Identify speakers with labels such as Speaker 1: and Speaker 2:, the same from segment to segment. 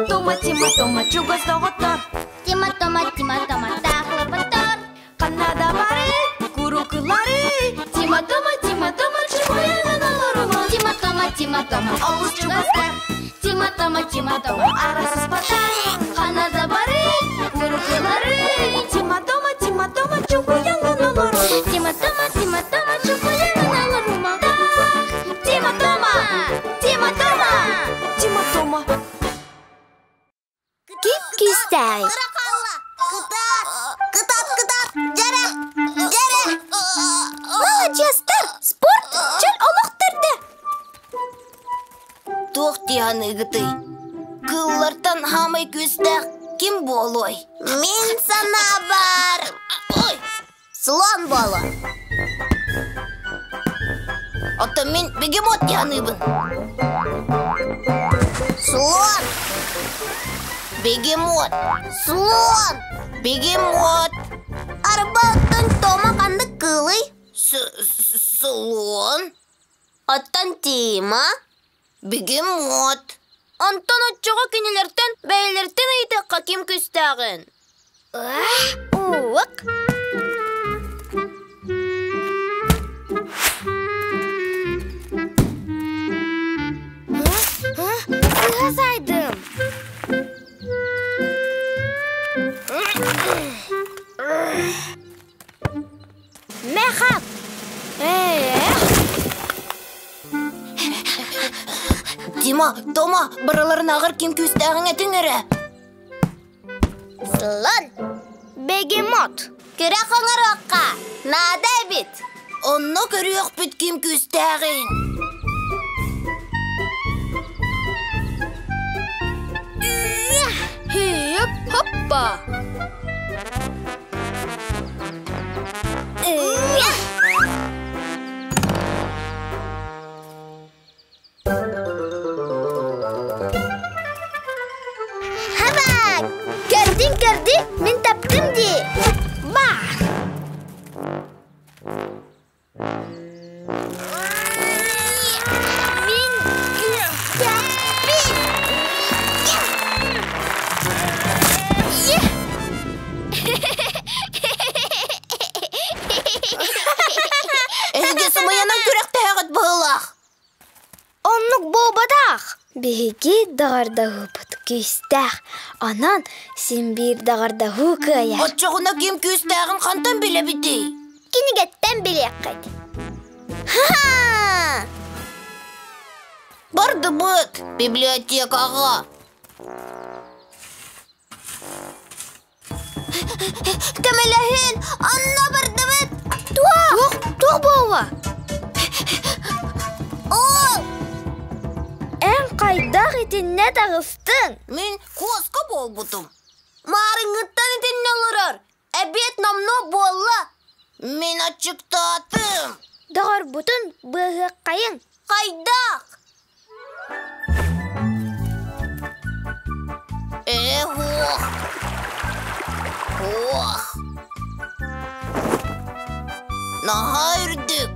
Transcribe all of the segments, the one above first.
Speaker 1: Тома, Тима, Тома, чугас доҕоттор.
Speaker 2: Тима, Тома, Тима, Тома, таахлапаттар.
Speaker 1: Ханна да бары, курукулары. Тима, Тома, Тима, Тома, чугуйанан олорума.
Speaker 2: Тима, Тома, Тима, Тома,
Speaker 1: олус чугастар.
Speaker 2: Тима, Тома, Тима, Тома,
Speaker 1: арасыспаттар.
Speaker 2: Ханна да бары, курукулары.
Speaker 1: Тима, Тома, Тима, Тома, чугуйанан олорума.
Speaker 2: Тима, Тома, Тима, Тома, чугуйанан олорума.
Speaker 1: Тима, Тома, Тима, Тома, Тима, Тома.
Speaker 2: Кип кистай.
Speaker 3: Кытат, кытат, кытат, дьэрэ, дьэрэ.
Speaker 2: Маладьыастар, спорт чөл олох төрдө.
Speaker 3: Туох тиһаныгытый? Кыыллартан хаамай күүстээх ким буолуой? Мин санаабар. Ой, слон буолуо. Оттон мин бегемот тиһаныыбын. Слон! Бегемот! Слон! Бегемот! Арба оттон Тома ханнык кыылый? Слон? Оттон Тима? Бегемот!
Speaker 2: Онтон оччоҕо кинилэртэн бэйэлэриттэн ыйытыахха ким күүстээҕин. Уок! Сыһа сайдым. Мэхап!
Speaker 3: Тима, Тома, барыларынааҕар ким күүстээҕиҥ этиҥ эрэ. Слон!
Speaker 2: Бегемот!
Speaker 3: Күрэх оҥоруохха, наада эбит. Онно көрүөхпүт ким күүстээҕин.
Speaker 2: Хип хоппа! Хаба! Көрдүн көрдү, мин таптым дии. Бар! Мин күүстээхпин!
Speaker 3: Эһиги сымыйанан күрэхтэһэҕит быһыылаах.
Speaker 2: Оннук буолбатах. Биһиги даҕардаһыыбыт күүстээх. Онон син биир даҕардаһыы кыайар.
Speaker 3: Оччоҕуна ким күүстээҕин хантан билэбитий?
Speaker 2: Кинигэттэн билиэххит. Ха-ха!
Speaker 3: Бардыбыт библиотекаҕа. Көмөлөһүн, онно бардыбыт.
Speaker 2: Туох? Туох буолла?
Speaker 3: Ол!
Speaker 2: Эн хайдах итиннэ таҕыстыҥ?
Speaker 3: Мин куоска буолбутум. Маарыҥҥыттан итиннэ олорор. Эбиэт номнуо буолла. Мин аччыктаатым.
Speaker 2: Доҕорбутун быыһыаххайыҥ.
Speaker 3: Хайдах? Эх, ох! Ох! Наһаа үрдүк!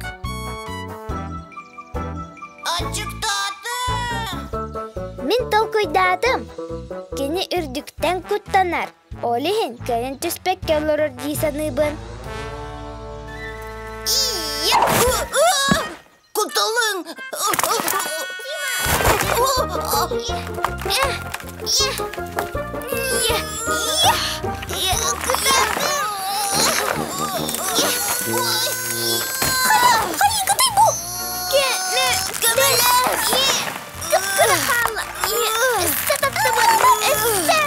Speaker 3: Аччыктаатым!
Speaker 2: Мин толкуйдаатым. Кини үрдүктэн куттанар. Ол иһин кэлин түспэккэ олорор дии саныыбын.
Speaker 3: Куталыҥ!
Speaker 2: Хайыгытай бу? Кып-кыра хаалла. Өссө таттыбыт! Өссө!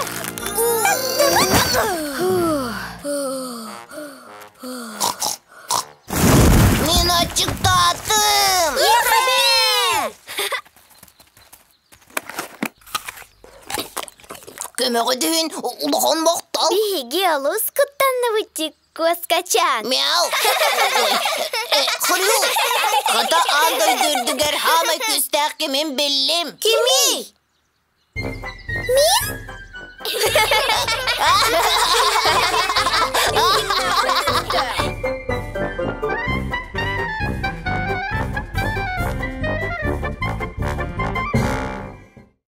Speaker 2: Таттыбыт!
Speaker 3: Мин аччыктаатым! Көмөҕө түһүн улахан махтал!
Speaker 2: Биһиги олус куттанныбыт куоскачаан.
Speaker 3: Мяу! Хрю! Хата аан дойду үрдүгэр хаамай күүстээх кимин биллим. Кимий?
Speaker 2: Мин?